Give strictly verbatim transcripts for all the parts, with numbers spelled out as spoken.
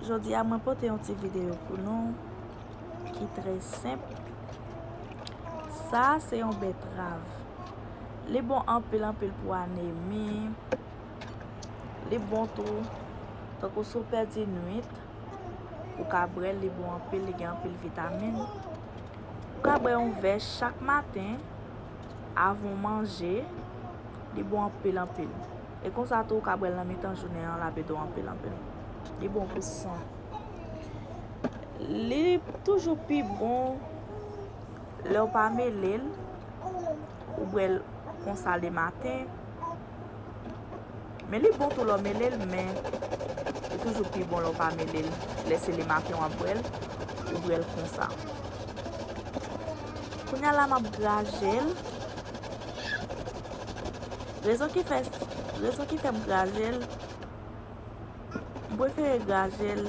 Jodi a, mwen pote yon ti videyo pou nou ki trè senp. Sa a se yon bètrav. Li bon anpil, anpil pou anemi. Li bon tou, tankou si w pèdi nwit, ou ka bwè l, li bon anpil, li gen anpil vitamin. Ou ka bwè yon vè chak maten, avan w manje, li bon anpil, anpil. E konsa tou, ou ka bwè l nan mitan jounen an, l ap ede w anpil, anpil. Li bon pou san. Li toujou pi bon lè w pa mele l, ou bwè l konsa lematen. Men li bon tou lè w mele l, men li toujou pi bon lè w pa mele l. Lè se lematen w ap bwè l, ou bwè l konsa. Kounye a la, m ap graje l. Rezon ki fè, rezon ki fè m graje l, m prefere graje l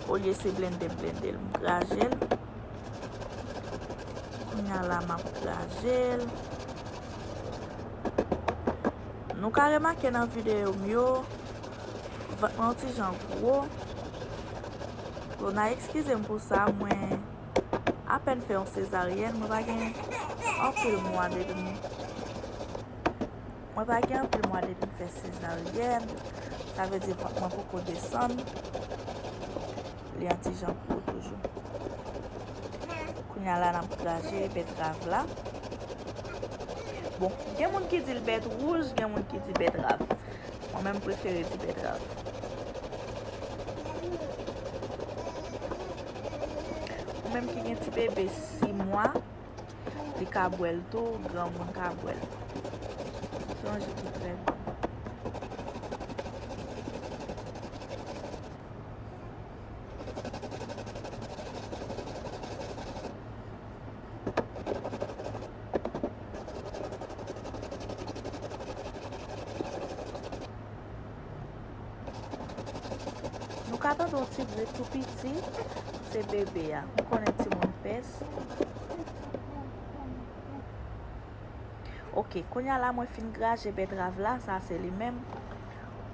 olye se blende m blende l. M graje l. Kounye a la, m ap graje l. Nou ka remake nan videyo m yo, vant mwen yon ti jan gwo. Bon, n a eskize m pou sa, mwen apèn fè yon sezaryèn, mwen pa gen anpil mwa depi m, mwen pa gen anpil mwa depi m fè sezaryèn. Sa vle di vant mwen poko desann. Li yon ti jan gwo toujou. Kounye a la, n ap graje bètrav la. Bon, gen moun ki di l bèt wouj, gen moun ki di bètrav. Mwen menm, m prefere di bètrav. Ou menm ki gen ti bebe sis mwa, li ka bwè l tou, granmoun ka bwè l. Se yon ji ki trè bon. Nou ka tande yon ti bri tou piti, se bebe a. M konnen timoun pès. Ok, kounye a la mwen fin graje bètrav la, sa se li menm.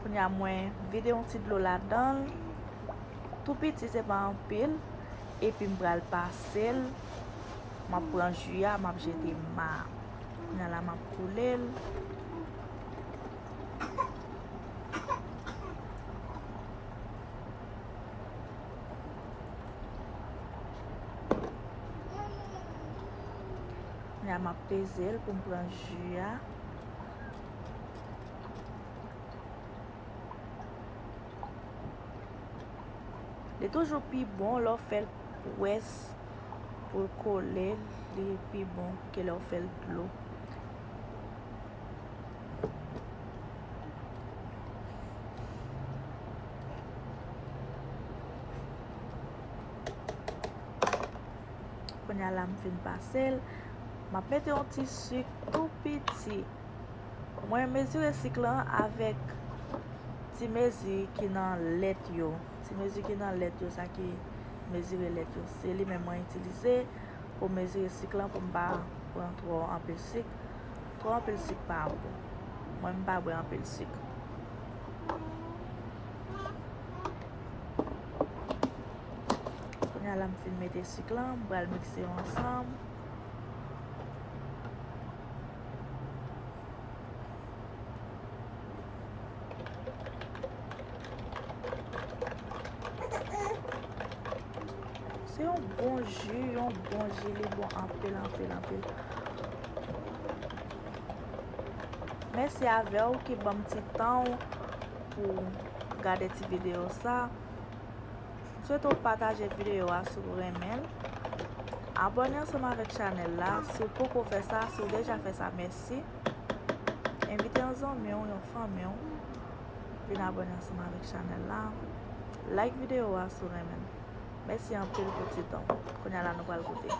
Kounye a mwen vide yon ti dlo ladan l. Tou piti, se pa anpil. Epi m pral pase l. M ap pran ji a, m ap jete ma. Kounye a la m ap koule l. Kounye a m ap peze l pou m pran ji a. Li toujou pi bon lè w fè l pwès pou l kole, li pi bon ke lè w fè l dlo. Kounye a la m fin pase l, m ap mete yon ti sik tou piti. Mwen mezire sik lan avèk ti mezi ki nan lèt yo. Ti mezi ki nan lèt yo, sa ki mezire lèt yo. Se li menm mwen itilize pou mezire sik lan, pou m pa pran twò anpil sik. Twò anpil sik pa bon. Mwen, m pa bwè anpil sik. Kounye a la, m fin mete sik lan, m pral mikse yo ansanm. Se yon bon ji, yon bon ji, li bon anpil, anpil, anpil. Mèsi avè w ki ban m ti tan w pou gade ti videyo sa. M swete w pataje videyo a si w renmen l. Abòne ansanm avèk chanèl la si w poko fè sa, si w deja fè sa, mèsi. Envite yon zanmi w, yon fanmi w, vin abòne ansanm avèk chanèl la. Like videyo a si w renmen l. Mèsi anpil pou ti tan w. Kounye a la, nou pral goute.